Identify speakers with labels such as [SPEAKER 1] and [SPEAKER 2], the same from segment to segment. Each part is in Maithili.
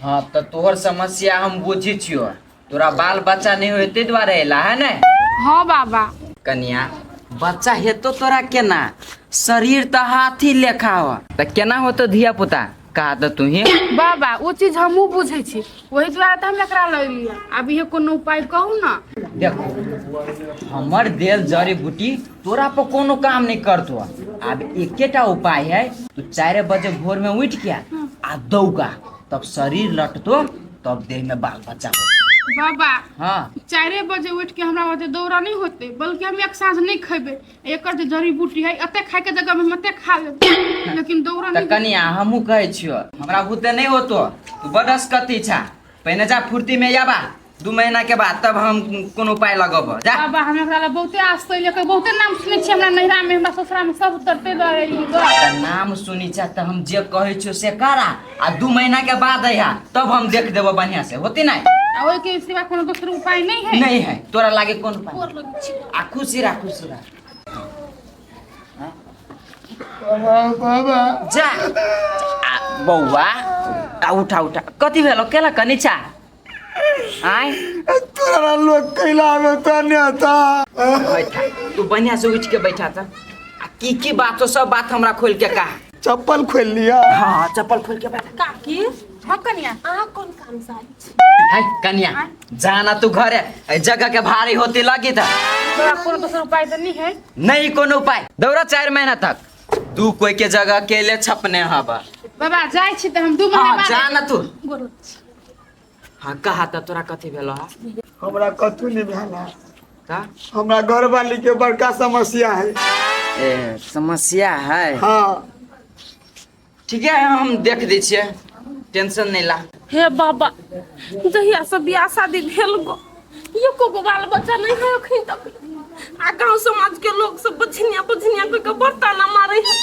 [SPEAKER 1] हाँ तऽ तोहर समस्या हम बुझी छियो, तोरा बाल बच्चा नहीं होय ताहि दुआरे एला है ने?
[SPEAKER 2] हाँ बाबा।
[SPEAKER 1] कनिया, बच्चा हेतो तोरा केना? शरीर तऽ हाथी लेखा हो, तऽ केना होतो धिया पुता? कहा तऽ तू ही।
[SPEAKER 2] बाबा, ओ चीज हमहूँ बुझै छी, ओही दुआरे तऽ हम एकरा लऽ एलियै। आब इहे कोनो उपाय कहू ने।
[SPEAKER 1] देखो, हमर देल जड़ी बूटी तोरा पर कोनो काम नहीं करतो। आब एकेटा उपाय है, तू 4 बजे भोर में उठ के आ दौगा, तब शरीर लटतो, तब देह में बाल बच्चा हो।
[SPEAKER 2] बाबा।
[SPEAKER 1] हाँ।
[SPEAKER 2] 4 बजे उठ के हमरा ओते दौड़ा नहीं होते, बल्कि हम एक साँझ नहीं खेबे। एकर जे जड़ी बूटी है एते खाए के जगह में हम एते खा लेब, लेकिन दौड़ा
[SPEAKER 1] तऽ
[SPEAKER 2] नहीं।
[SPEAKER 1] कनिया, हमहूँ कहै छियो, हमरा बुते नहीं होतो, तू बड असकती छा। पहिने जा, फुर्ती में आबा 2 महीना के बाद, तब हम कोनो उपाय लगब। जा।
[SPEAKER 2] बाबा, हम एकरा ला बहुते आस लेके, बहुते नाम सुनै छियै हमरा नैहरा में, हमरा ससुरा में सब डरते डरे ई गप।
[SPEAKER 1] तऽ नाम सुनी छा तऽ हम जे कहै छियो से करा, आ 2 महीना के बाद अइहा, तब हम देख देबो बढ़िया से होती नहीं।
[SPEAKER 2] आ ओहि के सिवा कोनो दोसर उपाय नहीं है?
[SPEAKER 1] नहीं है। तोरा लागे कोन उपाय?
[SPEAKER 2] गोर लगै छी।
[SPEAKER 1] आ खुशी रह, खुशी रह।
[SPEAKER 3] बाबा।
[SPEAKER 1] जा आ बौआ, आ उठा उठा, कथी भेलो? केला कनी छा आय?
[SPEAKER 3] तोरा लोग कैला आवे तो नेता।
[SPEAKER 1] बैठा, तू बढ़िया से उठ के बैठा था। आ की की बात हो, सब बात हमरा खोल के कहा।
[SPEAKER 3] चप्पल खोल लिया।
[SPEAKER 1] हाँ, चप्पल खोल के बैठा।
[SPEAKER 2] काकी, हाँ कनिया, अहाँ कोन काम से आयल छी?
[SPEAKER 1] है कनिया, जाना तू घरे, एहि जगह के भारी होती लगी था।
[SPEAKER 2] तोरा कोनो दोसर उपाय तऽ नहीं है?
[SPEAKER 1] नहीं कोनो उपाय। दौड़ा 4 महीना तक तू कोई के जगह अकेले छपने हबा।
[SPEAKER 2] बाबा, जाइ छी तऽ हम 2 महीना
[SPEAKER 1] हाँ
[SPEAKER 2] बाद।
[SPEAKER 1] जा ना तू।
[SPEAKER 2] गोर लगै छी।
[SPEAKER 1] हाँ, कहा था तोरा कथी भेलो हा?
[SPEAKER 3] हमरा कथू नहीं भेला।
[SPEAKER 1] का?
[SPEAKER 3] हमरा घरवाली के बड़का समस्या है।
[SPEAKER 1] ए, समस्या है?
[SPEAKER 3] हाँ।
[SPEAKER 1] ठीक है, हम देख दै छियै, टेंशन नहीं ला।
[SPEAKER 4] हे बाबा, जहिया से बियाह शादी भेल गो, एको गो बाल बच्चा नहीं है अखन तक। आ गांव समाज के लोग सब बझनिया बझनिया कह के बड़ ताना मारे है।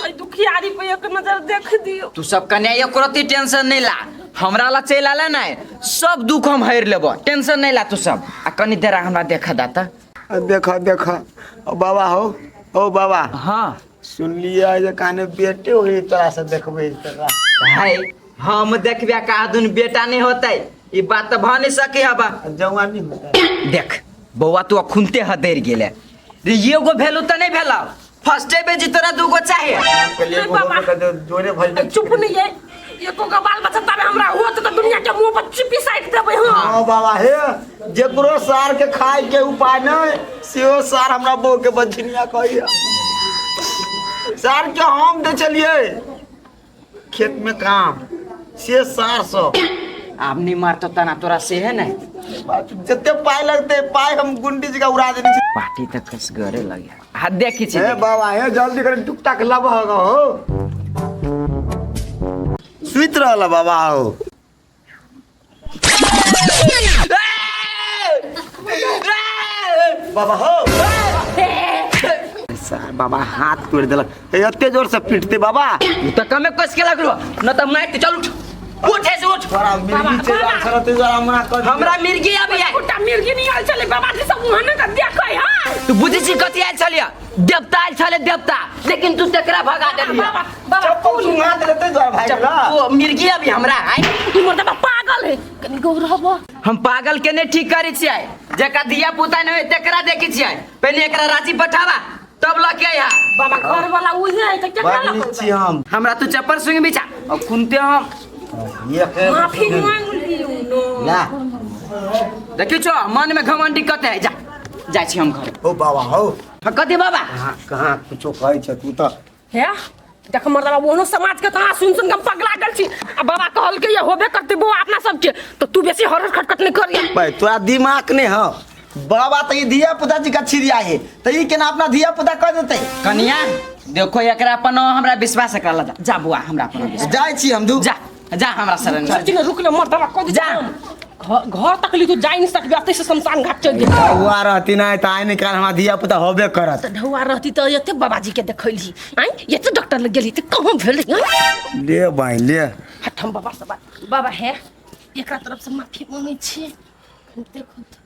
[SPEAKER 4] एहि दुखियारी पे एक नजर देख दियो।
[SPEAKER 1] तू सब कन्या एको रत्ती टेंशन नहीं ला, हमरा ला चलि आला नहीं, सब दुख हम हरि लेबो, टेंशन नहीं ला तू सब। आ कनी देर हमरा देखा दाता।
[SPEAKER 3] देखा देखा, ओ बाबा हो, ओ बाबा।
[SPEAKER 1] हाँ।
[SPEAKER 3] सुनलिए जे काने बेटे होई, तोरा से देखबै तोरा।
[SPEAKER 1] है, हम देखबे का दुन बेटा नहीं होते, ई बात तो भ नहीं सके हबा।
[SPEAKER 3] जवानी होता।
[SPEAKER 1] देख बौआ, तू अखुनते हदैर गेले रे, एगो भेलू तऽ नहीं भेलौ, फर्स्टे बेजी तोरा दूगो चाहिए।
[SPEAKER 3] कहलिए
[SPEAKER 4] नहीं बाबा।
[SPEAKER 3] जोरे भइल।
[SPEAKER 4] चुप नहीं है, एको गो बाल बच्चा तबे हमरा होत तऽ दुनिया के मुंह पर चिपी साइट देबै हम।
[SPEAKER 3] हाँ बाबा, हे जेकरो सार के खाए के उपाय नहीं, सेहो सार हमरा बहू के बझनिया कहिया। सार के हम दे चलिए खेत में काम, से सार सब।
[SPEAKER 1] आब नहीं मारतो तना तोरा से है ने?
[SPEAKER 3] जते पाई लगते पाई हम गुंडी जी का उड़ा देने छी।
[SPEAKER 1] पार्टी तक कसगरे लगे हाथ देखी छी।
[SPEAKER 3] हे बाबा, हे जल्दी कर, टुक टाक लब हो सुति रहल बाबा हो। बाबा हो सार बाबा हाथ तोड़ देलक। ए, एते जोर से पीटते बाबा।
[SPEAKER 1] उ त कमे कस के लगलो न त मार चल, उठ उठ ऐसे उठ।
[SPEAKER 3] तोरा मिर्गी चलि आयल छल, ताहि दुआरे हमरा कह।
[SPEAKER 1] हमरा मिर्गी आबि आय।
[SPEAKER 4] गोटा मिर्गी नहीं आयल छलै बाबा जी, सब वहाँ का देखै। हां।
[SPEAKER 1] तू बुझै छी कथी आयल छलिया? देवता आयल छले देवता, लेकिन तू तेकरा भगा देलिया।
[SPEAKER 4] बाबा बाबा।
[SPEAKER 3] चप्पल सुंघा देले ताहि दुआरे भागि गेला।
[SPEAKER 1] ओ मिर्गी अभी हमरा आय।
[SPEAKER 4] ई मर्दबा पागल है, कनी गौर रहबो।
[SPEAKER 1] हम पागल के नहीं ठीक करै छियै, जेकरा धिया पुता नहीं होय तेकरा देखै छियै। पहिले एकरा रांची पठावा, तब लऽ के अइहा।
[SPEAKER 4] बाबा, घर वाला उहे है तऽ केकरा
[SPEAKER 3] बड़
[SPEAKER 4] लऽ
[SPEAKER 3] नीक
[SPEAKER 4] के
[SPEAKER 3] छी हम।
[SPEAKER 1] हमरा तू चप्पल सुंघ बिछा और खुनते हम।
[SPEAKER 3] एक
[SPEAKER 4] माफी मांग लियौ न।
[SPEAKER 3] ला।
[SPEAKER 1] देखी छो मन में घमंडी कते है। जा जाइ छी हम घर।
[SPEAKER 3] हो बाबा हो।
[SPEAKER 1] हाँ, कथी बाबा?
[SPEAKER 3] कहाँ कहाँ कुछो कहै छ तू तऽ।
[SPEAKER 4] हे देख मर्दबा, ओहनो समाज के तना सुन सुन के हम पगला गेल छी। आ बाबा कहलकै ये होबे करते बौआ अपना सबके, तो तू बेसी हरर खटखट नहीं करिया।
[SPEAKER 3] भाई, तोरा दिमाग नहीं हो बाबा, तऽ ई धिया पुता जी का छिरिया है, तऽ ई केना अपना धिया पुता कह देतै?
[SPEAKER 1] कनिया देखो, एकरा अपन हमरा विश्वास एकरा लगा। जा बुआ, हमरा अपन विश्वास।
[SPEAKER 3] जाइ छी हम दू।
[SPEAKER 1] जा जा, हमरा शरण में।
[SPEAKER 4] चल रुक ले मर्दबा, कह दे
[SPEAKER 1] जा।
[SPEAKER 4] घर तक ली तू जा नहीं सकबे, अतै से शमशान घाट चल जेबे।
[SPEAKER 3] ढौआ रहती नहीं तऽ आइ निकाल हमरा धिया पुता होबे करत।
[SPEAKER 4] तऽ ढौआ रहती तऽ एते बाबाजी के देखैली आइ, एते डॉक्टर लग गेली तऽ कहाँ भेलै आँय?
[SPEAKER 3] ले भाई ले।
[SPEAKER 4] हट, हम बाबा से बात। बाबा हे, एकरा तरफ से माफी मांगै छी, देखो तऽ।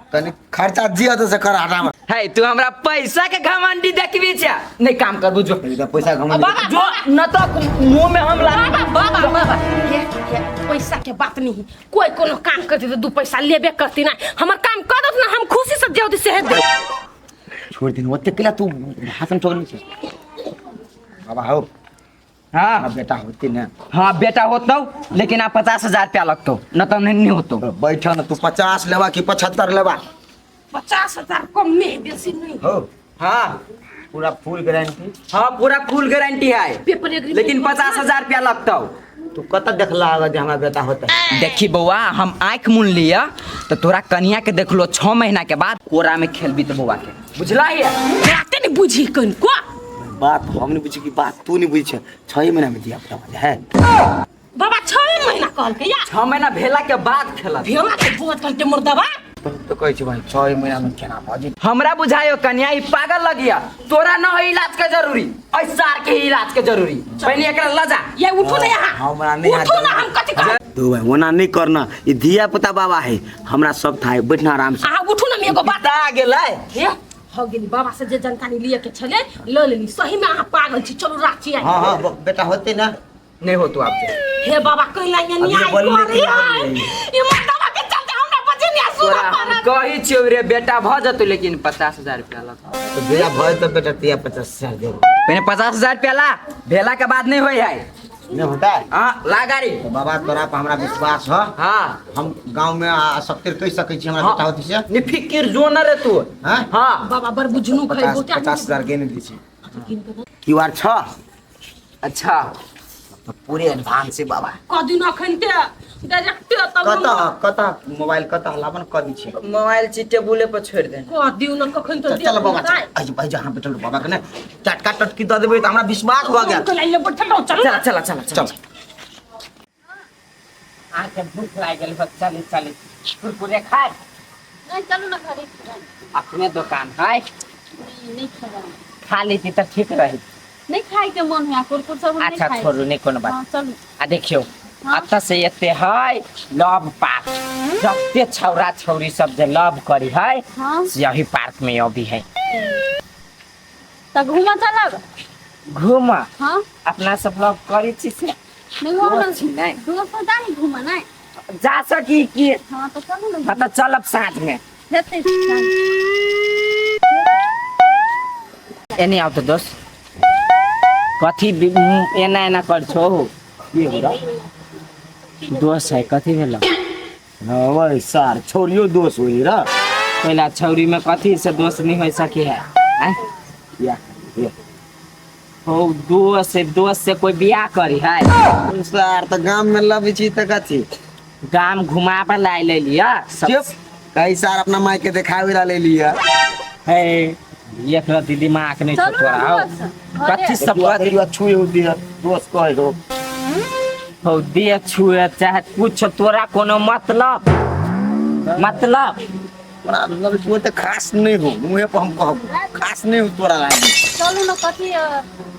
[SPEAKER 3] कनी खर्चा दिअ तऽ से कर हटाबऽ।
[SPEAKER 1] है तू हमरा पैसा के घमंडी देखबी छे? नहीं काम करबू जो।
[SPEAKER 3] ई तऽ पैसा घमंडी।
[SPEAKER 4] बाबा।
[SPEAKER 1] जो न तो मुंह में हम ला।
[SPEAKER 4] बाबा बाबा बाबा, हे हे पैसा के के बात नहीं कोई कोनो काम करती तो दू पैसा लेबे करती ना हमर काम कर दत ना हम खुशी से जेउ से दे
[SPEAKER 3] छोड़ दिन ओते केला तू भाषण ठोकने छै बाबा हो।
[SPEAKER 1] हाँ।
[SPEAKER 3] अब बेटा होते ना।
[SPEAKER 1] हाँ बेटा होतो, लेकिन आप 50,000 रुपया लगतो न तो नहीं होतो।
[SPEAKER 3] बैठ न तू 50 लेवा कि 75 लेवा?
[SPEAKER 4] 50,000 कम में बेसी नहीं
[SPEAKER 3] हो।
[SPEAKER 1] हाँ
[SPEAKER 3] पूरा फुल गारंटी।
[SPEAKER 1] हाँ पूरा फुल गारंटी है,
[SPEAKER 4] पेपर एग्रीमेंट,
[SPEAKER 1] लेकिन 50,000 रुपया लगतो।
[SPEAKER 3] तू कत देखला होगा जे हमरा बेटा होता?
[SPEAKER 1] देखी बउआ, हम आँख मुन लिया तो तोरा कन्या के देखलो 6 महीना के बाद कोरा में खेलबी तो बउआ के, बुझला ही?
[SPEAKER 4] बाते नहीं बुझी कन को
[SPEAKER 3] बात हम नहीं बुझी की बात तू नहीं बुझी। 6 महीना में दिया पुता है
[SPEAKER 4] बाबा। 6 महीना कहल के या
[SPEAKER 1] 6 महीना भेला के बाद खेलब
[SPEAKER 4] भेला के बोतल के मुर्दबा
[SPEAKER 3] तो कहै छी भाई 6 महीना में केना भऽ जेतै?
[SPEAKER 1] हमरा बुझायो कन्या ई पागल लगिया, तोरा न है इलाज के जरूरी, ऐ सार के इलाज के जरूरी। पहले एकरा ल जा।
[SPEAKER 4] ये उठो ना यहाँ।
[SPEAKER 3] हमरा नहीं
[SPEAKER 4] उठो ना, हम कथी कहब?
[SPEAKER 3] दो भाई ओना नहीं करना, ई धिया पुता बाबा है, हमरा सब था है, बैठना आराम से।
[SPEAKER 4] अहाँ उठू ना, हम एगो बात
[SPEAKER 1] आ गेलै।
[SPEAKER 4] हे हो गेली बाबा से जे जानकारी लिए के छले ल लेली। सही में अहाँ पागल छी। चलू रांची आइ।
[SPEAKER 3] हाँ हाँ बेटा होते ना
[SPEAKER 1] नहीं हो तो आप
[SPEAKER 4] हे बाबा कहला ये
[SPEAKER 3] अभी
[SPEAKER 4] न्याय
[SPEAKER 3] बोलने
[SPEAKER 4] करी
[SPEAKER 3] के
[SPEAKER 4] है
[SPEAKER 3] लिए।
[SPEAKER 4] ई मर्दबा के चलते हमरा बचनिया सुना
[SPEAKER 1] तोरा हम
[SPEAKER 4] पड़त।
[SPEAKER 1] कहै छियौ रे बेटा भ जतौ, लेकिन 50,000 रुपया लगतौ।
[SPEAKER 3] तो बेटा भय तो बेटा तिया 50,000 देबो।
[SPEAKER 1] पहले 50,000 रुपया ला, भेला के बाद नहीं होय है।
[SPEAKER 3] नहीं होता है?
[SPEAKER 1] हाँ ला गाड़ी।
[SPEAKER 3] तो बाबा तोरा पर हमरा विश्वास है।
[SPEAKER 1] हाँ
[SPEAKER 3] हम गांव में आ सकते कह सकै छी हमरा बेटा होती से।
[SPEAKER 1] नि फिकिर जो न रे तू।
[SPEAKER 3] हाँ?
[SPEAKER 1] हाँ
[SPEAKER 4] बाबा बड़ बुझनू खै गोटा
[SPEAKER 3] 50,000 के नहीं दै छी। क्यूआर छ।
[SPEAKER 1] अच्छा
[SPEAKER 3] तो पूरे एडवांस से बाबा।
[SPEAKER 4] कदिन अखन ते डायरेक्ट तब
[SPEAKER 3] कत कत मोबाइल कत लाबन क दी छी?
[SPEAKER 1] मोबाइल छी टेबुले पर छोड़ दे।
[SPEAKER 4] क दिउ न कखन तो
[SPEAKER 3] चल बाबा आज भाई जहां बैठल बाबा के ने चटका टटकी द देबै त हमरा विश्वास भ गेल।
[SPEAKER 4] तो लाइन बैठल रहो, चल
[SPEAKER 1] चला चला चला
[SPEAKER 3] चल।
[SPEAKER 1] आके भूख लाग गेल, चली चली कुरकुरे खाए।
[SPEAKER 2] नहीं चलू ना घरे।
[SPEAKER 1] अपने दुकान है।
[SPEAKER 2] नहीं खेबै।
[SPEAKER 1] खा लेती त ठीक रही।
[SPEAKER 2] नहीं खाए के मन है कुरकुर सब नहीं
[SPEAKER 1] अच्छा
[SPEAKER 2] खाए।
[SPEAKER 1] छोड़ू नहीं कोनो बात।
[SPEAKER 2] हाँ चलू।
[SPEAKER 1] आ देखियो
[SPEAKER 2] हाँ।
[SPEAKER 1] अतः से एते है लव पार्क, जते छौरा छौरी सब जे लव करी है
[SPEAKER 2] हाँ
[SPEAKER 1] से यही पार्क में अभी है।
[SPEAKER 2] त घूमा चलब।
[SPEAKER 1] घूमा
[SPEAKER 2] हाँ
[SPEAKER 1] अपना सब लव करी छी से
[SPEAKER 2] नहीं घूमा
[SPEAKER 1] दोस्त छी नहीं।
[SPEAKER 2] दोस्त जा नहीं घूमा नहीं
[SPEAKER 1] जा सकी की।
[SPEAKER 2] हाँ तो चलू ना।
[SPEAKER 1] हाँ तो चलब साथ में।
[SPEAKER 2] हेतै।
[SPEAKER 1] एने आउ तो दोस्त, कथी एना एना कर छो?
[SPEAKER 3] की हो रहा
[SPEAKER 1] दोस्त है कथी भेल?
[SPEAKER 3] हाँ वही सार छोरियो दोष होई रा।
[SPEAKER 1] पहिला छौरी में कथी से दोष नहीं हो सके है? आय?
[SPEAKER 3] या या
[SPEAKER 1] हो दोस्त से, दोस्त से कोई बियाह करी है?
[SPEAKER 3] सार त गाम में लबै छी त कथी
[SPEAKER 1] गाम घुमा पर लाइ ले लिया सब।
[SPEAKER 3] चुप कई सार अपना माई के देखावे ला ले लिया
[SPEAKER 1] है एक रति दिमाग नहीं
[SPEAKER 2] चलू
[SPEAKER 1] तोरा
[SPEAKER 2] ना
[SPEAKER 1] हो।
[SPEAKER 2] दोस्त घरे।
[SPEAKER 1] कथी सब
[SPEAKER 3] कथी छुए होती है दोस्त कहे हो
[SPEAKER 1] हो दे छुए चाहे कुछ, तोरा कोनो मतलब मतलब
[SPEAKER 3] तोरा मतलब तू त खास नहीं हो, मुहे पर हम कहब खास नहीं हो तोरा लागी।
[SPEAKER 2] चलू ना कथी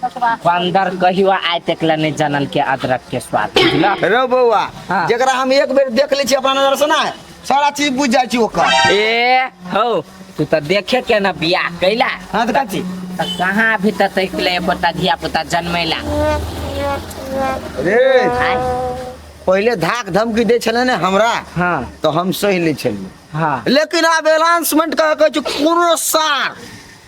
[SPEAKER 2] बकवास।
[SPEAKER 1] बंदर कहियो आइ तक ला नहीं जानल के अदरक के स्वाद, बुझला?
[SPEAKER 3] रे बौआ
[SPEAKER 1] हाँ।
[SPEAKER 3] जकरा हम एक बेर देख लै छी अपना नजर से ना सारा चीज बुझ जाइ छी ओकर।
[SPEAKER 1] ए हो तू त देखे के ना बियाह कैला।
[SPEAKER 3] हाँ त कथी
[SPEAKER 1] त कहाँ अभी तक तकले एकोटा धिया पुता जन्मैला?
[SPEAKER 3] रे पहले धाक धमकी दै छलै ने हमरा।
[SPEAKER 1] हाँ
[SPEAKER 3] तो हम सही लै छलियै।
[SPEAKER 1] हाँ
[SPEAKER 3] लेकिन आब अनाउंसमेंट कह कहै छै कोनो सार,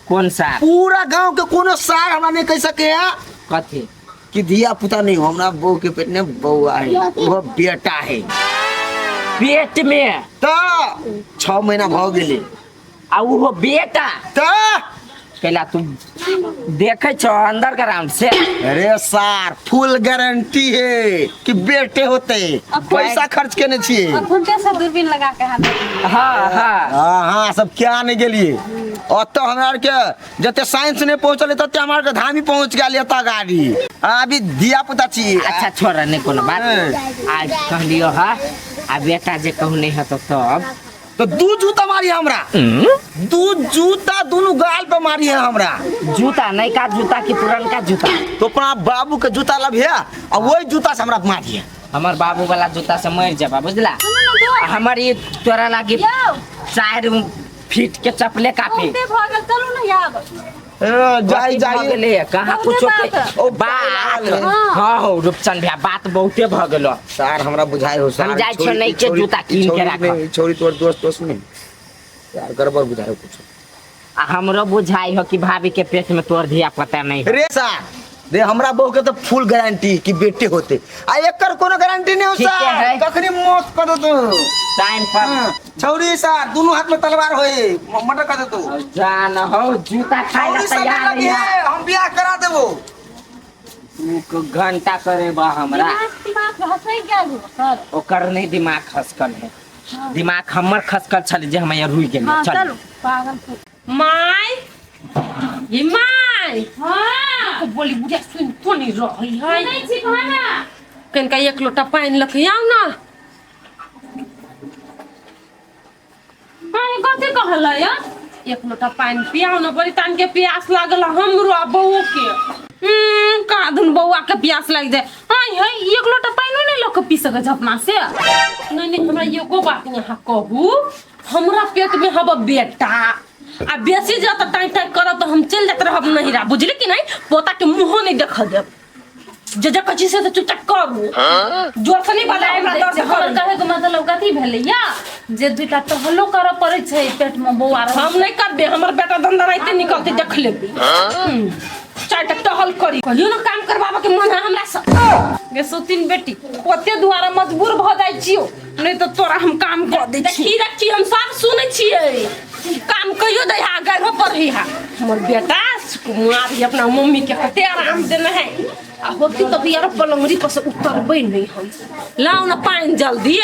[SPEAKER 1] कोन सार?
[SPEAKER 3] पूरा गांव के कोनो सार हमरा नहीं कह सके है
[SPEAKER 1] कथी
[SPEAKER 3] कि धिया पुता नहीं हो, हमरा बहू के पेट में बउआ है, वो बेटा है
[SPEAKER 1] पेट में
[SPEAKER 3] त 6 महीना भ गेलै
[SPEAKER 1] आ उहो बेटा
[SPEAKER 3] त
[SPEAKER 1] कैला तू देखे छो अंदर ग्राउंड से?
[SPEAKER 3] अरे सार फुल गारंटी है कि बेटे होते, पैसा खर्च केने छियै।
[SPEAKER 2] अखुनते से दूरबीन लगा के हाथ में।
[SPEAKER 1] हाँ हाँ
[SPEAKER 3] हाँ हाँ सब क्या नहीं गेलिए ओतऽ हमरा आर के जते साइंस नहीं पहुंचल तते हमरा आर के धामी पहुंच गेल एतऽ गाड़ी। अभी धिया पुता छी।
[SPEAKER 1] अच्छा छोड़ नहीं कोनो बात। आज कहलियो हा आ बेटा जे कहू नहीं हतो तब
[SPEAKER 3] तो दू जूता मारी हमरा, दू जूता दोनों गाल पे मारी है हमरा।
[SPEAKER 1] जूता नहीं का जूता की पुरनका जूता?
[SPEAKER 3] तो अपना बाबू के जूता लबिहे आ वही जूता से हमरा मारी है।
[SPEAKER 1] हमर बाबू वाला जूता से मर जाबा बुझला। हमर ये तोरा लागी
[SPEAKER 2] यौ
[SPEAKER 1] 4 फीट के चपले काफी।
[SPEAKER 2] बहुते भऽ गेल, चलू ना आब।
[SPEAKER 3] जाई
[SPEAKER 1] कथी भऽ
[SPEAKER 3] जाई
[SPEAKER 1] गेलै? कहाँ
[SPEAKER 5] बहुते
[SPEAKER 1] कुछो
[SPEAKER 5] बात।
[SPEAKER 1] के
[SPEAKER 3] ओ
[SPEAKER 1] बात
[SPEAKER 3] बात।
[SPEAKER 1] हाँ हो रूपचंद भैया बात बहुते भऽ गेलो।
[SPEAKER 3] सार हमरा बुझाइ हो सार
[SPEAKER 1] हम जाइ छियौ
[SPEAKER 3] छोरी-
[SPEAKER 1] नइके
[SPEAKER 3] छोरी-
[SPEAKER 1] जूता कीन के
[SPEAKER 3] छोरी
[SPEAKER 1] राखब।
[SPEAKER 3] नहीं, छोरी तोर दोस्त दोस्त नहीं यार, गड़बड़ बुझाइ हो कुछ।
[SPEAKER 1] आ हमरो बुझाइ हो कि भाभी के पेट में तोर धिया पता नहीं हो।
[SPEAKER 3] रे सार रे, हमरा बहू के तो फुल गारंटी कि बेटे होते, आ एकर कोनो गारंटी नहीं हो
[SPEAKER 1] ठीके
[SPEAKER 3] सार
[SPEAKER 1] है।
[SPEAKER 3] कखनी मौत कर देतो।
[SPEAKER 1] टाइम पर।
[SPEAKER 3] हाँ, छौरी सार दोनों हाथ में तलवार होए, मर्डर कर देतो।
[SPEAKER 1] जान हो जूता खाए ला
[SPEAKER 3] छौरी सब
[SPEAKER 1] तैयार
[SPEAKER 3] लगी
[SPEAKER 1] है।
[SPEAKER 3] है, हम बियाह करा देबो।
[SPEAKER 1] तू घंटा करे बा हमरा।
[SPEAKER 5] दिमाग हंसै गेल सर।
[SPEAKER 1] ओकर नहीं दिमाग खसकल है, दिमाग हमर खसकल छल जे हम यहाँ रुकि गेलियै।
[SPEAKER 5] हाँ
[SPEAKER 1] चल
[SPEAKER 5] चलू पागल छी।
[SPEAKER 4] My ये my.
[SPEAKER 2] हाँ
[SPEAKER 4] बोली बुढ़िया सुन तो नहीं रही है।
[SPEAKER 2] नहीं छी कहा ना।
[SPEAKER 4] कनिका एक लोटा पानि लऽ आउ ना। हाँ कथी कहल या? एक लोटा पानि पियाउ ना, बड़ी तान के प्यास लागल हमरो आ बौओ के। कहाँ दुन बौआ के प्यास लागि जाए। हाँ है एक लोटा पानिओ नहीं लऽ के पी सकै छै अपना से। नहीं नहीं हमरा एगो बात यहाँ कहू, हमरा पेट में हब बेटा आ बेसी जत टाइम टाइम करब तो हम चलि जात रहब नहिरा, बुझली कि नहीं? पोता के मुँहो नहीं देख देब। जे जे कहै छी से चुपचाप करू, जोर से नहीं बजाय हमरा दर्द
[SPEAKER 5] हमर
[SPEAKER 4] करे।
[SPEAKER 5] कहे के मतलब कथी भेलै या जे दुईटा टहलो करऽ पड़ै छै पेट में बौआ रहै।
[SPEAKER 4] हम नहीं करबे, हमर बेटा धंधा राइते निकलते देख लेबे। चारिटा टहल करी कहियो ना काम करबाबे के मन है हमरा से। गे सोतिन बेटी ओते दुआरा मजबूर भ जाइ छियो, नहीं तो तोरा हम काम कर दै छी। देखी रखी हम सब सुनै छियै, काम कहियो दै हा गढ़ो पर ही हा। हमर बेटा कुमार ही अपना मम्मी के कते आराम देने है। आ होती तो यार पलंगरी पर से उतरबै नहीं हम। लाओ ना पानि जल्दी।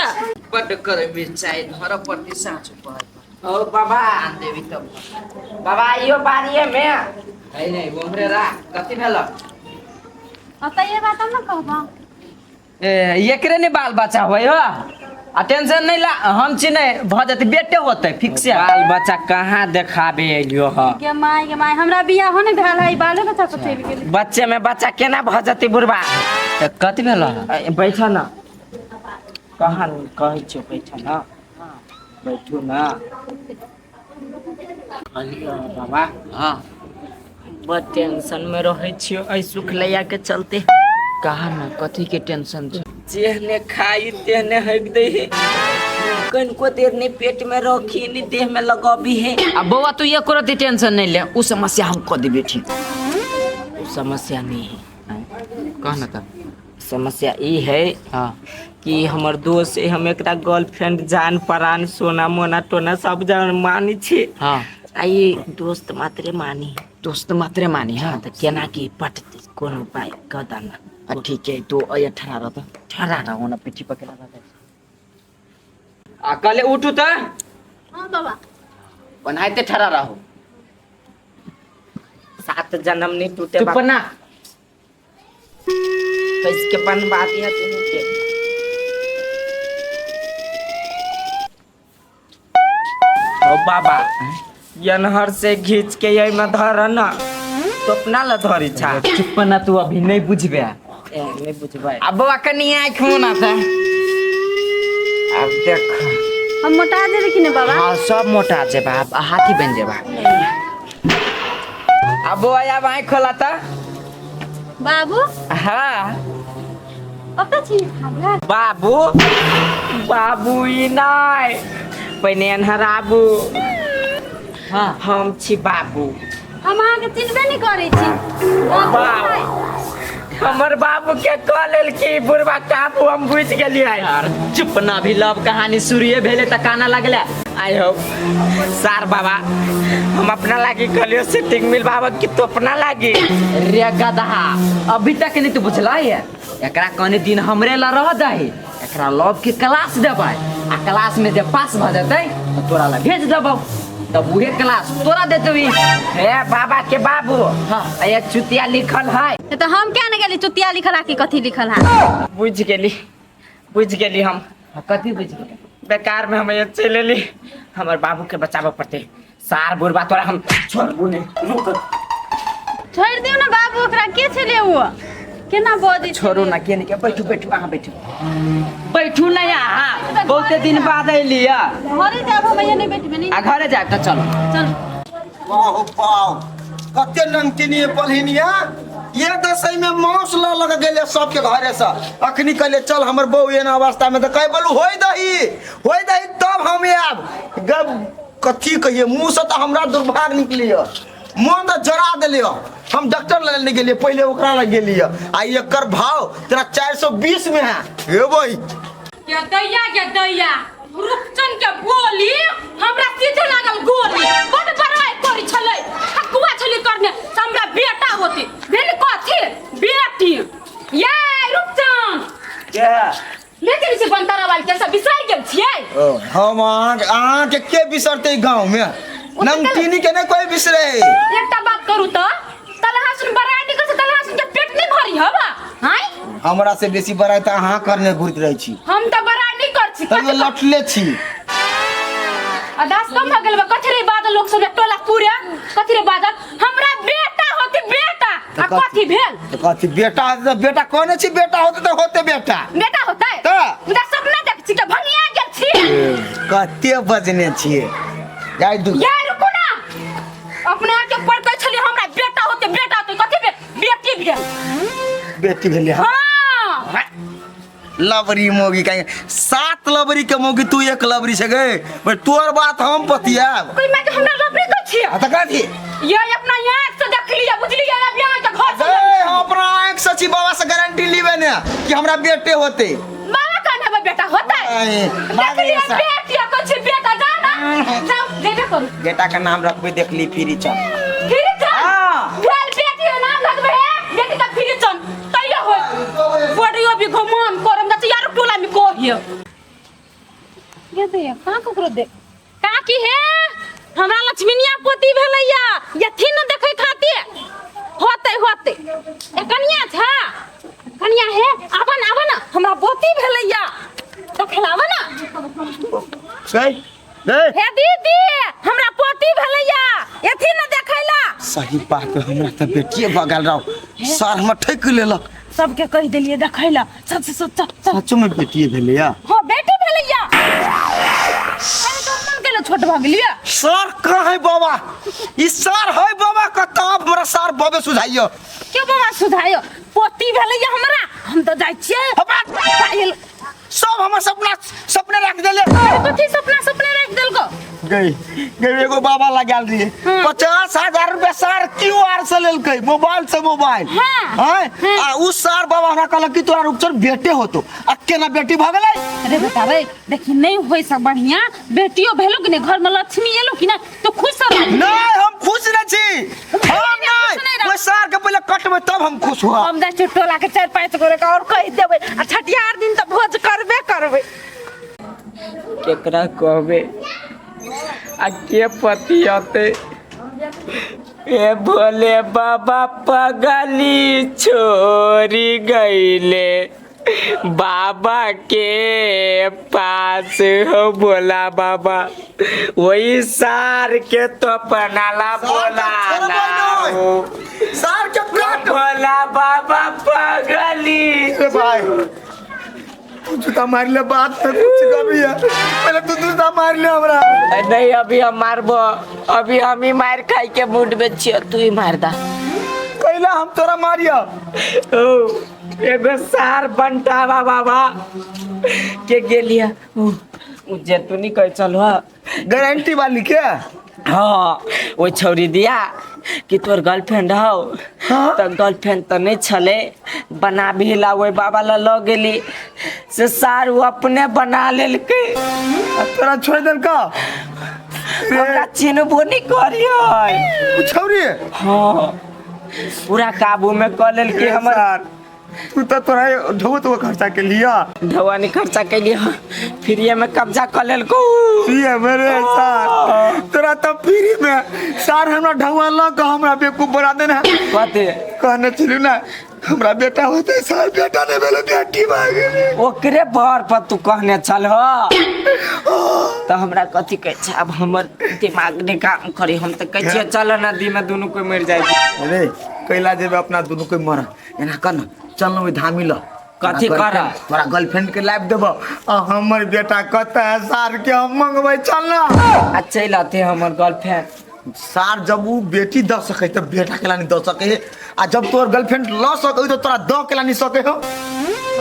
[SPEAKER 1] बड्ड करे मिरचाइ धर पड़ती साँझ पर। ओ बाबा आन देबी तब। बाबा आइयो बारिये में। नहीं नहीं उम्हरे राख। कथी भेल?
[SPEAKER 5] अतः ये बात हम ना कहबा।
[SPEAKER 1] ए एकरे ने बाल बच्चा होय हो, आ टेंशन नहीं ला, हम छी नहीं भ जते बेटे होते फिक्स है। बाल बच्चा कहाँ देखाबे एलियो ह?
[SPEAKER 5] गे my गे my, हमरा बियाह हो नहीं भेल है, बाले बच्चा पर चलि गेलै।
[SPEAKER 1] बच्चे में बच्चा केना भ जते बुढ़बा? त कथी भेल? बैठ ना, कहाँ कहै छियो बैठ ना, बैठू ना। कहलियो बाबा।
[SPEAKER 3] हाँ
[SPEAKER 1] बड़ टेंशन में रहै छियो एहि सुखलैया के चलते।
[SPEAKER 3] कहा ना कथी के टेंशन छै?
[SPEAKER 1] जेहने खाई तेहने हक दे है, कनको देर नहीं पेट में रखी नहीं देह में लगाबी है।
[SPEAKER 3] आ बौआ तू एको रति टेंशन नहीं ले, उ समस्या हम क देबे ठीक।
[SPEAKER 1] उ समस्या नहीं है।
[SPEAKER 3] कह ना तब।
[SPEAKER 1] समस्या ई है
[SPEAKER 3] हाँ
[SPEAKER 1] कि हमर दोस्त है, हम एकरा गर्लफ्रेंड जान परान सोना मोना टोना सब जान मानी छी।
[SPEAKER 3] हाँ
[SPEAKER 1] आ ई दोस्त मात्रे मानी।
[SPEAKER 3] दोस्त मात्रे मानी। हाँ
[SPEAKER 1] तऽ केना की पटतै, कोन उपाय कह द ना।
[SPEAKER 3] आ ठीक है, तो अया ठहरा रह,
[SPEAKER 1] ठहरा
[SPEAKER 3] रह ओना पीठी पर केना रहता। आ कहले उठू त
[SPEAKER 5] हाँ बाबा
[SPEAKER 3] ओनाहिते ठहरा रहो।
[SPEAKER 1] सात जन्म नहीं टूटे।
[SPEAKER 3] चुप ना।
[SPEAKER 1] कैस के बनवा दिया तू के। ओ बाबा यनहर से घींच के यही में धर ना, तो अपना ला धरी छा।
[SPEAKER 3] चुप ना, तू अभी नहीं बुझबे।
[SPEAKER 1] ए नहीं बुझबै।
[SPEAKER 3] अब बौआ कनी आँख मुना था।
[SPEAKER 1] अब देख
[SPEAKER 5] हम मोटा जेबै कि ने बाबा?
[SPEAKER 3] हाँ सब मोटा जेबा, अब हाथी बन जेबा।
[SPEAKER 1] अब बौआ अब आँख खोला ता।
[SPEAKER 5] बाबू
[SPEAKER 1] हाँ
[SPEAKER 5] कतऽ छी हमरा?
[SPEAKER 1] बाबू बाबू ई नहीं पहिने अनहराबू।
[SPEAKER 3] हाँ
[SPEAKER 1] हम छी बाबू।
[SPEAKER 5] हम अहाँके चिन्हबे नहि करै छी।
[SPEAKER 1] बाप हमर बाबू के कह लेल कि बुढ़बा काबू, हम बुझि गेलियै।
[SPEAKER 3] यार चुप ना, भी लव कहानी शुरुए भेले त काना लगले।
[SPEAKER 1] आइ हो सार बाबा, हम अपना लागी कहलियो सेटिंग मिल बाबा कि तो अपना लागी।
[SPEAKER 3] रे गदहा, अभी तक नहीं तू बुझला है। एकरा कने दिन हमरे ला रह दही, एकरा लव के क्लास देबै, आ क्लास में जे पास भ जेतै त तोरा ला भेज देबौ, तब उहे क्लास तोरा देतवी।
[SPEAKER 1] हे बाबा के बाबू।
[SPEAKER 3] हाँ।
[SPEAKER 1] ये चुतिया लिखल है।
[SPEAKER 5] तऽ हम क्या ने गेली चुतिया लिखल है कि कथी लिखल है?
[SPEAKER 1] बुझ गेली, बुझ गेली हम।
[SPEAKER 3] कथी बुझ गेली?
[SPEAKER 1] बेकार में हम ये चलि एली, हमर बाबू के बचाबऽ पड़तै। सार बुढ़बा तोरा हम छोड़बू नहीं, रुक।
[SPEAKER 5] छोड़ि दियौ ने बाबू, ओकरा के छलै ओ? केना बजै?
[SPEAKER 3] छोड़ू ना, के नहीं के, बैठू बैठू, अहाँ बैठू बैठू ना यहाँ, बहुते दिन बाद अयली है।
[SPEAKER 5] घरे जाब हम, यहाँ नहीं बैठबे नहीं।
[SPEAKER 3] आ घरे जाब त चलो
[SPEAKER 5] चल।
[SPEAKER 3] वाह बाप, कते नमकीनी पलहिनिया ये दसई में मांस ल लग गेले सबके घरे से। अखनी कहले चल हमर बहू एना अवस्था में, त कहे बोलू होय दही होय दही तब हम आयब। गब कथी कहिए, मुंह से त हमरा दुर्भाग्य निकलिय, मन त जरा देलिय। हम डॉक्टर लग नहीं गेलिए, पहले ओकरा लग गेलिए। आ एकर भाव तेरा 420 में है। हे बही
[SPEAKER 4] के दैया के दैया रूपचन के बोली हमरा सीधे लागल गोली। बड बड़ाई करी छलै, ठकुआ छलै करने से हमरा बेटा होती भेल कथी बेटी। ये रूपचन
[SPEAKER 3] के
[SPEAKER 4] लेकिन से बनतारा वाल के सब बिसरि गेल छियै।
[SPEAKER 3] ओ, हम अहाँ के बिसरते गांव में? नमकीनी के नहीं कोई बिसरे।
[SPEAKER 4] एकटा बात करू त तलहा सुन बड़ाई निकल से तलहा सुन के पेट नहीं भरी हवा हाय।
[SPEAKER 3] हमरा से बेसी बड़ाई त अहाँ करने घुरत रहै छी।
[SPEAKER 4] हम त बड़ाई नहीं कर छी,
[SPEAKER 3] तैयो लटले छी।
[SPEAKER 4] अदास कम भ गेल बा। कथी रे बादल लोग सब टोला पूरा कथी रे बादल हमरा बेटा होती बेटा आ कथी भेल?
[SPEAKER 3] त कथी बेटा होती त बेटा कहने छी, बेटा होते त होते बेटा।
[SPEAKER 4] बेटा होतै
[SPEAKER 3] त?
[SPEAKER 4] मुदा सपना देख छी के भंगिया गेल छी।
[SPEAKER 3] कते बजने छियै जाय दू।
[SPEAKER 4] ये रुकू ना, अपने के पर कहै छली हमरा बेटा होते बेटा होते, कथी भेल? बेटी भेल।
[SPEAKER 3] बेटी भेलै।
[SPEAKER 4] हां
[SPEAKER 3] लबरी मोगी कहीं 7 लबरी के मोगी, तू एक लबरी छे गे। पर तोर बात हम पतियाब।
[SPEAKER 4] कोई मैं हमरा लबरी कहै छियै?
[SPEAKER 3] हां त कथी?
[SPEAKER 4] ये अपना आँख से देख लिया बुझलियै, अब यहाँ के घर से
[SPEAKER 3] ए, हम अपना आँख से छी, बाबा से गारंटी लीबे ने कि हमरा बेटे होते।
[SPEAKER 4] बाबा कहने हमें बेटा होते।
[SPEAKER 3] ऐ,
[SPEAKER 4] देख
[SPEAKER 3] मांगे
[SPEAKER 4] लिया
[SPEAKER 3] सा।
[SPEAKER 4] बेटी कुछ बेटा जा ना जाओ देबे करू।
[SPEAKER 3] बेटा का नाम रखबे देखली फिर चल।
[SPEAKER 4] फिर चल।
[SPEAKER 3] हाँ।
[SPEAKER 4] भेल बेटी के नाम रखबे है, बेटी का फिर चल तैयो हो बड़ियो भी घुमान करम जा यार टोला में कहियो। ये दे कहां ककरो दे का की हे हमरा लक्ष्मीनिया पोती भेलैया यथी न देखै खातिर होते होते। ए कनिया छा कनिया हे आबन आबन हमरा पोती भेलैया तो खेलाब ना।
[SPEAKER 3] गई गई
[SPEAKER 4] हे दीदी हमरा पोती भेलैया यथी न देखैला।
[SPEAKER 3] सही बात है, हमरा त बेटिए भगल रहो सर हम ठक लेलक।
[SPEAKER 4] सबके कहि देलिए देखैला सब से सब चल चल।
[SPEAKER 3] सच में बेटिए भेलैया?
[SPEAKER 4] हां बेटी भेलैया। अरे तो मन केले छोट भ गेलिया।
[SPEAKER 3] सर कहाँ है बाबा? ई सर है बाबा कतऽ? हमरा सर बाबे सुझाइयो।
[SPEAKER 4] के बाबा सुझाइयो? पोती भेलैया हमरा, हम त जाइ छियै।
[SPEAKER 3] हमरा
[SPEAKER 4] पायल
[SPEAKER 3] सब हमर सपना सपने रख देले।
[SPEAKER 4] अरे कथी सपना सपने रख देलको?
[SPEAKER 3] गई गई एगो बाबा लगाल रहिए 50,000 रुपया सर क्यू आर से लेलकै मोबाइल से मोबाइल।
[SPEAKER 4] हाँ।
[SPEAKER 3] हैं? आ उ सर बाबा हमरा कहलक कि तोरा रुपचन बेटे होतो, आ केना बेटी भ गेलै?
[SPEAKER 5] अरे बताबै देखी नहीं होय सब बढ़िया, बेटियो भेलो कि नहीं, घर में लक्ष्मी एलो कि ना तो खुश रह।
[SPEAKER 3] नहीं हम खुश नहीं छी, हम
[SPEAKER 5] खुश
[SPEAKER 3] नहीं
[SPEAKER 5] नहीं रह।
[SPEAKER 3] ओइ सर के पहले कटबै तब हम खुश हुआ।
[SPEAKER 5] हम जाइ छियै टोला के 4-5 गोरे के और कहि देबै आ छठियार दिन तऽ भोज करबे करबै।
[SPEAKER 1] केकरा कहबे आ के पतियते? ए भोले बाबा पगली छोरी गईले बाबा के पास हो भोला बाबा, वही सार के तो पनाला बोला
[SPEAKER 3] छोड़बै सार के काट।
[SPEAKER 1] भोला बाबा पगली।
[SPEAKER 3] अरे भाई तू जूता मार ले, बात पे कुछ कमी है, पहले तू जूता मार ले हमरा।
[SPEAKER 1] नहीं अभी हम मारबो, अभी हम ही मार खाई के मूड में छियो, तू ही मार दा।
[SPEAKER 3] कैला हम तोरा मारिया?
[SPEAKER 1] ओ एगो सार बंटावा बाबा के गेलिया उ जेतुनी कह चलो
[SPEAKER 3] गारंटी वाली के?
[SPEAKER 1] हाँ ओ छौरी दिया कि तोर गर्लफ्रेंड हौ।
[SPEAKER 3] हाँ?
[SPEAKER 1] त गर्लफ्रेंड त नहीं छले, बना भी ला ओहि बाबा ला ल गेली से सार उ अपने बना लेलकै।
[SPEAKER 3] आ तोरा छोड़ देलका?
[SPEAKER 1] हमरा चिन्हबो नहीं करियै
[SPEAKER 3] उ छौरी?
[SPEAKER 1] हाँ पूरा काबू में क लेलकै हमर।
[SPEAKER 3] सार तू तो तोरा ढोत वो खर्चा के लिया।
[SPEAKER 1] ढौआ नहीं खर्चा के लिया, फ्रीए में कब्जा क लेलको।
[SPEAKER 3] ये मेरे सार तोरा तो फ्री में सार हमरा ढौआ ल के हमरा बेवकूफ बना देना।
[SPEAKER 1] कथी
[SPEAKER 3] कहने छलू ना हमरा बेटा होते, सार बेटा नहीं भेलै बेटी भऽ गेलै।
[SPEAKER 1] ओकरे भर पर तू कहने छल हो तो हमरा कथी कहै छै? आब हमर दिमाग नहीं काम करी, हम तो कहै छियै चल नदी में दुनू कोई मर जाए।
[SPEAKER 3] अरे कैला जेबे अपना दुनू कोई मर, एना कर ना चल ना ओहि धामी ल।
[SPEAKER 1] कथी कर?
[SPEAKER 3] तोरा गर्लफ्रेंड के लाइफ देबो आ हमर बेटा कतऽ है सार के हम मंगबै, चल ना।
[SPEAKER 1] आ चलि अते हमर गर्लफ्रेंड।
[SPEAKER 3] सार जब उ बेटी द सके त बेटा के लानी द सके है आ जब तोर गर्लफ्रेंड ल सके तो तोरा द के लानी सके हो।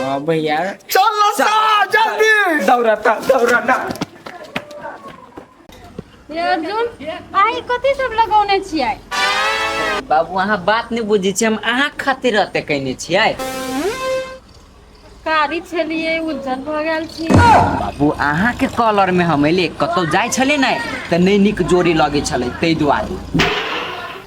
[SPEAKER 1] हाँ भैया
[SPEAKER 3] चल ना सार जल्दी
[SPEAKER 6] दौड़ता दौड़ना।
[SPEAKER 5] ये अर्जुन आइ कथी सब लगौने छियै?
[SPEAKER 1] बाबू अहाँ बात नहीं बुझै छियै, हम अहाँ खातिर रहते कहने छियै।
[SPEAKER 5] कारी छलियै उज्जर भऽ गेल छी।
[SPEAKER 1] बाबू अहाँ के कलर में हम एलियै, कतौ जाइ छलै ने तऽ नहि नीक जोड़ी लगै छलै ताहि दुआरे।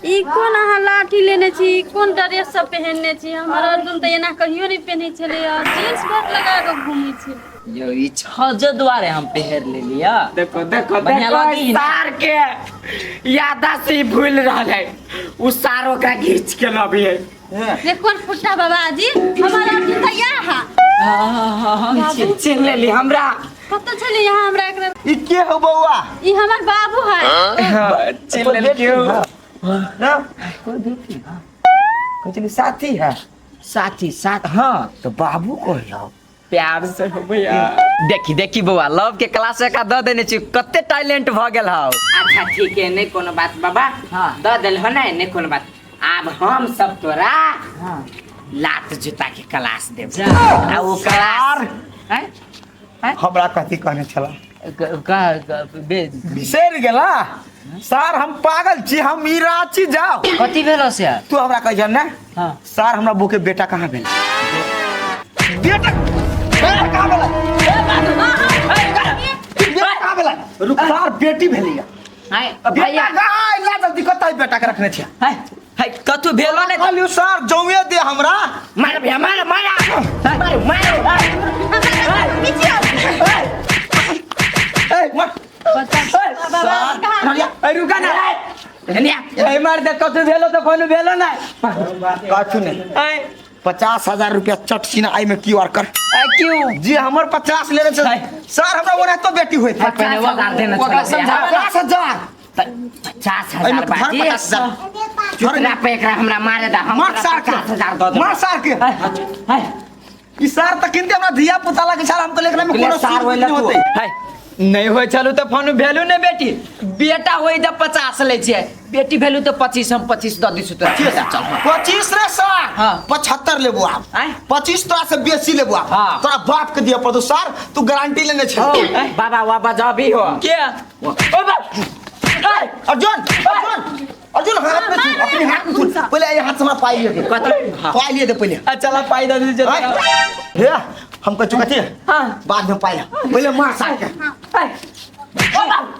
[SPEAKER 5] ई कोन अहाँ लाठी लेने छी, ई कोन ड्रेस सब पहिनने छी? हमर अर्जुन तऽ एना कहियो नहि पहिनै छलै, जींस पैंट लगा कऽ घूमै छलै।
[SPEAKER 1] यौ ई छज दुआरे हम पहिर लेलियै।
[SPEAKER 6] देखो देखो
[SPEAKER 1] बढ़िया
[SPEAKER 6] देखो
[SPEAKER 1] लगी ना?
[SPEAKER 6] सार के यादा से ही भूल रहल है, उ सार ओकरा घींच के लबी है।
[SPEAKER 5] देख कोन फुट्टा बाबाजी, हमर अर्जुन तऽ इएह है।
[SPEAKER 6] चिन्ह लेली हमरा।
[SPEAKER 5] कतऽ छलै यहाँ हमरा एकरा?
[SPEAKER 3] ई के हो बौआ?
[SPEAKER 5] ई हमर बाबू है।
[SPEAKER 6] चिन्ह लेली क्यों?
[SPEAKER 3] ना कोई बेटी है कहै साथी है।
[SPEAKER 1] साथी साथ हाँ
[SPEAKER 3] तो बाबू कहलो
[SPEAKER 6] प्यार से हो भैया।
[SPEAKER 1] देखी देखी बौआ लव के क्लास एक दऽ देने छी, कते टैलेंट भऽ गेल हौ।
[SPEAKER 6] अच्छा ठीक है, नहीं कोनो बात बाबा।
[SPEAKER 1] हाँ।
[SPEAKER 6] दऽ देल हो नहीं, नहीं कोनो बात। आब हम सब तोरा
[SPEAKER 1] हाँ।
[SPEAKER 6] लात जूता के क्लास देब।
[SPEAKER 1] जा।
[SPEAKER 6] आ वो क्लास
[SPEAKER 1] हैं?
[SPEAKER 3] हमरा कथी कहने छला?
[SPEAKER 1] क-
[SPEAKER 3] बिसरि गेला सार, हम पागल छी, हम ई रांची जाओ।
[SPEAKER 1] कथी भेलो से?
[SPEAKER 3] तू हमरा कह जन ना।
[SPEAKER 1] हाँ।
[SPEAKER 3] सार हमरा बो के बेटा कहाँ भेल? बेटा बेटा कहाँ भेल? बेटा कहाँ भेल? रुक सार बेटी भेलिया।
[SPEAKER 1] हाय
[SPEAKER 3] बेटा
[SPEAKER 1] भैया
[SPEAKER 3] कहाँ ला जल्दी कतऽ बेटा के रखने छियै?
[SPEAKER 1] हाय हाय कथू भेलो ने?
[SPEAKER 3] कहलियौ सार जौए दे हमरा।
[SPEAKER 6] मार भैया मार मार मार मार।
[SPEAKER 3] ए मार सार
[SPEAKER 6] रुका ना धनिया मार दे। कथू भेलो तो कोनो भेलो ना?
[SPEAKER 3] कथू नहीं।
[SPEAKER 6] आय
[SPEAKER 3] 50,000 रुपया चट सीना आई में क्यू आर कर।
[SPEAKER 1] क्यों?
[SPEAKER 3] जी हमर 50 लेने छे सर, हमरा ओना तो बेटी होइत।
[SPEAKER 6] 50,000 देना
[SPEAKER 1] ओकरा समझावा ना।
[SPEAKER 3] 50,000
[SPEAKER 6] 50,000
[SPEAKER 3] एहिमे धर
[SPEAKER 6] बाजी।
[SPEAKER 3] 50,000
[SPEAKER 6] चुतरा पे एकरा हमरा मारे दा, हम
[SPEAKER 3] मार सार के।
[SPEAKER 6] 50,000 दऽ देब।
[SPEAKER 3] मार सार के। ई सार त किनते हमरा धिया पुता लागे सार, हम त एकरा में कोनो
[SPEAKER 6] सार
[SPEAKER 3] सार
[SPEAKER 6] होइला
[SPEAKER 3] नहीं
[SPEAKER 6] तू।
[SPEAKER 3] होते।
[SPEAKER 1] हाय नहीं होइ छलू तऽ फोन भेलू ने बेटी, बेटा होइ तऽ 50 लै छियै, बेटी भेलू तऽ 25, हम 25 दऽ दिसू तोरा। चल
[SPEAKER 3] 25 रे सर।
[SPEAKER 1] हाँ।
[SPEAKER 3] 75 लेबो आप।
[SPEAKER 1] आँय?
[SPEAKER 3] 25 तोरा से बेसी लेबो आप।
[SPEAKER 1] हाँ।
[SPEAKER 3] तोरा बाप के दिया पड़तो सर, तू गारंटी लेने छे।
[SPEAKER 6] बाबा बाबा जबी हो
[SPEAKER 1] के ओ बाप
[SPEAKER 3] अर्जुन अर्जुन अर्जुन हाथ में छू, अपने हाथ में छू पहले, ये हाथ से हमरा पाई लिए दे। पाई लिए दे पहले।
[SPEAKER 1] चला पाई दऽ दिसू।
[SPEAKER 3] आँय? हे हम कह चुका थे।
[SPEAKER 1] हाँ।
[SPEAKER 3] बाद में पाई ला, पहले मार सार के,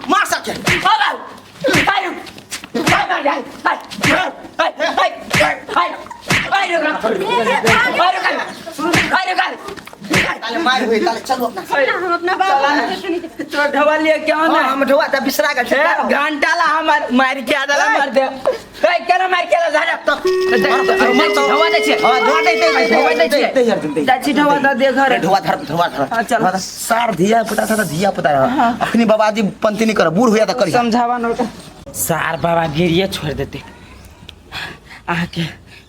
[SPEAKER 3] मार सार के। ताले मार हुए ताले चलो अपना।
[SPEAKER 5] हम अपना बाबू के
[SPEAKER 1] तोरा ढवा लिए क्यों ना?
[SPEAKER 3] हाँ, हम ढोआ त बिसरा गेल छै।
[SPEAKER 1] घंटा ला हमार मार के आदला मार दे। ए केना मार के आला झाड़ा ढवा दे छियै।
[SPEAKER 3] हाँ, ढोआ दे दे,
[SPEAKER 1] ढवा दे छियै।
[SPEAKER 3] दे अर्जुन, दे।
[SPEAKER 1] जाइ छी ढवा दऽ दे घर।
[SPEAKER 3] ढोआ धर, ढोआ धर।
[SPEAKER 1] हाँ, चल।
[SPEAKER 3] ढोआ धर। सार धिया पुता था, धिया पुता रह। अखनी बाबाजी पंक्ति नहीं कर, बूढ़ होया त करी।
[SPEAKER 1] समझावा न सार बाबा गिरिए छोड़ देते। अहाँके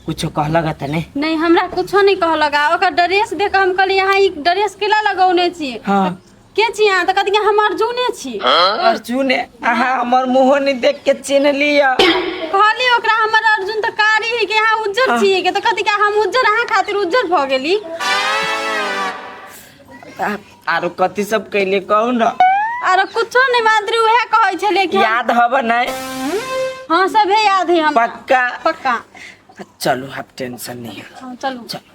[SPEAKER 1] कुछो कहलक तऽ नहि?
[SPEAKER 5] नहीं हमरा कुछो नहीं कहलक। आ ओकर ड्रेस देख हम कहली यहाँ ई ड्रेस केला लगौने छी?
[SPEAKER 1] हाँ।
[SPEAKER 5] के छी अहाँ? तऽ कहती हम अर्जुने छी।
[SPEAKER 1] अर्जुन अहाँ हमर मुँहो नहि देख के चिन्ह लिअ।
[SPEAKER 5] कहली ओकरा हमर अर्जुन तऽ कारी है के अहाँ उज्जर छी के, तऽ कहती कि हम उज्जर अहाँ खातिर उज्जर भऽ गेली।
[SPEAKER 1] आरो कथी सब कैले कहू न?
[SPEAKER 5] आरो कुछो नहीं, मात्र उहे कहै छलै कि
[SPEAKER 1] याद हब नहीं?
[SPEAKER 5] हाँ सभे याद है हमरा।
[SPEAKER 1] पक्का?
[SPEAKER 5] पक्का।
[SPEAKER 1] चलो अब टेंशन नहीं है।
[SPEAKER 5] हाँ, चलू।
[SPEAKER 1] चलो।